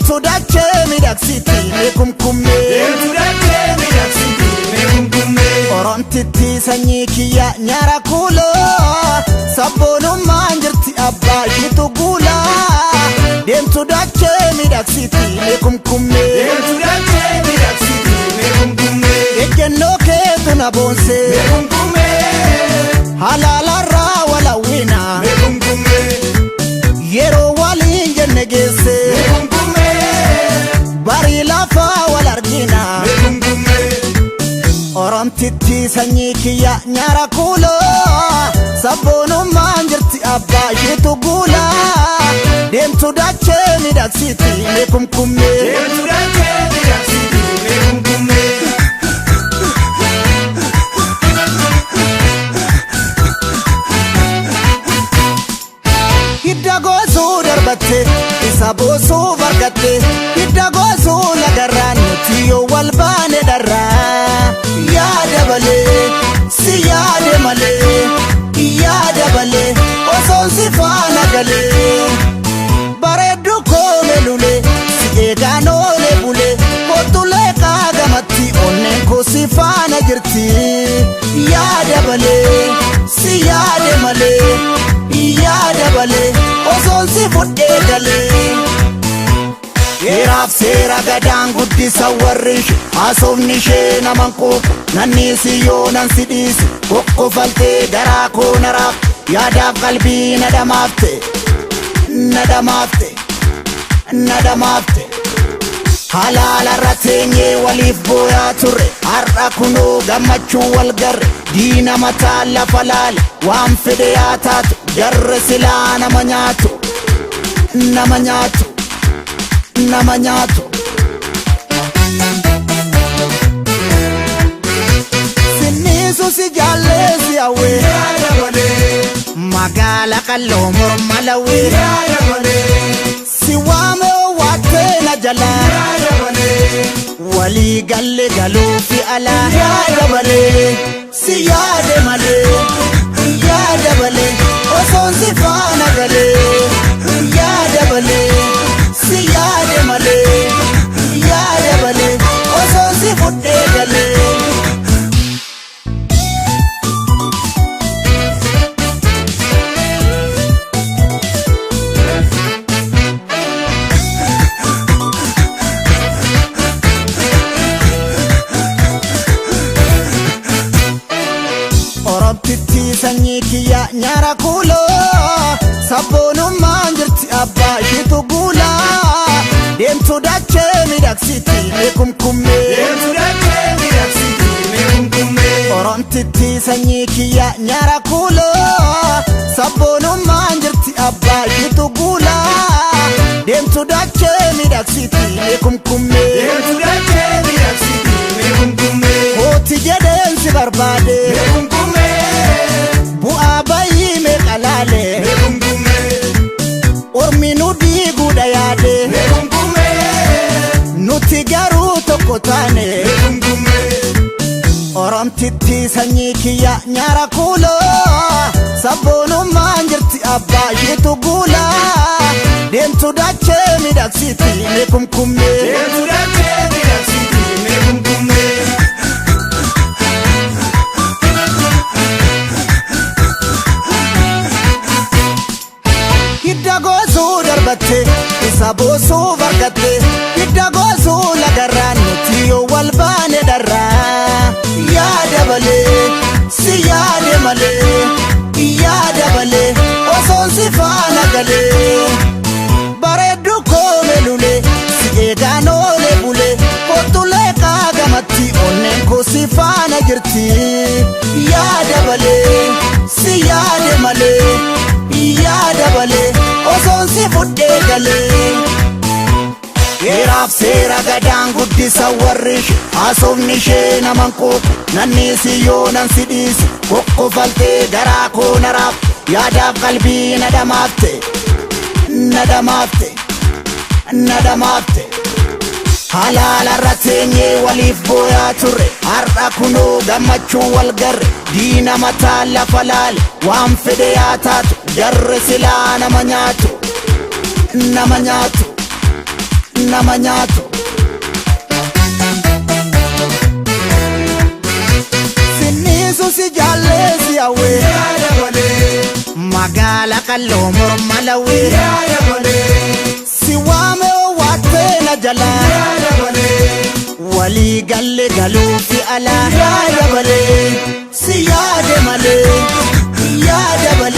Deemtu dachee miidhagsiti mee kumkummee. Deemtu dachee miidhagsiti mee kumkummee. Oromtitti sanyii kiyya nyaara kuuloo sabboonummaan jirti abbaa ishiitu guula. Deemtu dachee miidhagsiti mee kumkummee. Deemtu dachee miidhagsiti mee kumkummee. Ejjennoo keetu na boonsee Mee kumkummee. halaalarraa walawwina Mee kumkummee. yeroo waliin jenne geesse Mee kumkummee. barii lafaa wal argina. Mee kumkummee. Oromtitti sanyii kiyya nyaara kuuloo sabboonummaan jirti abbaa ishiitu guula. Deemtu dachee miidhagsiti mee kumkummee. Deemtu dachee miidhagsiti mee kumkummee. Hidda goosuu darbatte isa boosuu argatte hidda goosuu lagarraa nuti yoo wal baane dharraa. Yaada balee si yaade malee yaada balee osoon si faana galee. Bareeddu koome lulee si eegaan oolee bulee kottulee qaagamatti onneen koo si faana jirti. Yaada balee si yaade malee yaada balee osoon si fudhee galee. Heeraaf seera gadaan guddisa warri ishee haasofni ishee naman quuqu nanniisi yoo nan si dhiise kokkofaltee garaa koo naraaf yaadaaf qalbii na dhamaafte na dhamaafte na dhamaafte. Halaalarra teenyee waliif booyaa turre har'a kunoo gammachuu wal garre diina mataa lafa laale waan fedhe yaa taatu jarre silaa nama nyaatu nama nyaatu nama nyaatu. Sinniisu si jaalleessi hawwee Yaada malee. magaala qalloo morma lawwee Yaada malee. si waame waattee na jalaa. Yaada malee. Walii galle galuufi alaa yaada malee si yaade malee yaada malee osoon si faana galee yaada malee si yaade malee yaada malee osoon si fudhee galee. Oromtitti sanyii kiyya nyaara kuuloo sabboonummaan jirti abbaa ishiitu guula. Deemtu dachee miidhagsiti mee kumkummee. Deemtu dachee miidhagsiti mee kumkummee. Oromtitti sanyii kiyya nyaara kuuloo sabboonummaan jirti abbaa ishiitu guula. Deemtu dachee miidhagsiti mee kumkummee. Deemtu dachee miidhagsiti mee kumkummee. Hooti jedheen si barbaade Mee kumkummee. bu'aa bayii meeqa laalee. Mee kumkummee. Ormi nu diiguudha yaade Mee kumkummee. nuti garuu tokko taane. Mee kumkummee. Oromtitti sanyii kiyya nyaara kuuloo sabboonummaan jirti abbaa ishiitu guula. Deemtu dachee miidhagsiti mee kumkummee. Deemtu dachee miidhagsiti mee kumkummee. Hidda goosuu darbatte isa boosuu argatte hidda goosuu lagarraa nuti yoo wal baane dharraa. Yaada malee si yaade malee yaada malee osoon si faana galee. Bareeddu koome lulee si eegaan oolee bulee kottulee qaagamatti onneen koo si faana jirti. Yaada malee si yaade malee yaada malee osoon si fudhee galee. Heeraaf seera gadaan guddisa warri ishee haasofni ishee naman quuqu nanniisi yoo nan si dhiise kokkofaltee garaa koo naraaf yaadaaf qalbii na dhamaafte na dhamaafte na dhamaafte. Halaalarra teenyee waliif booyaa turre har'a kunoo gammachuu wal garre diina mataa lafa laale waan fedhe yaa taatu jarre silaa nama nyaatu nama nyaatu. nama nyaatu. Sinniisu si jaallee si hawwee. Yaada malee. Magaala qalloo morma lawwee. Yaada malee. Si waame owwaattee na jalaa. Yaada malee. Walii galle galuu fi alaa. Yaada malee. Si yaade malee. Yaada malee.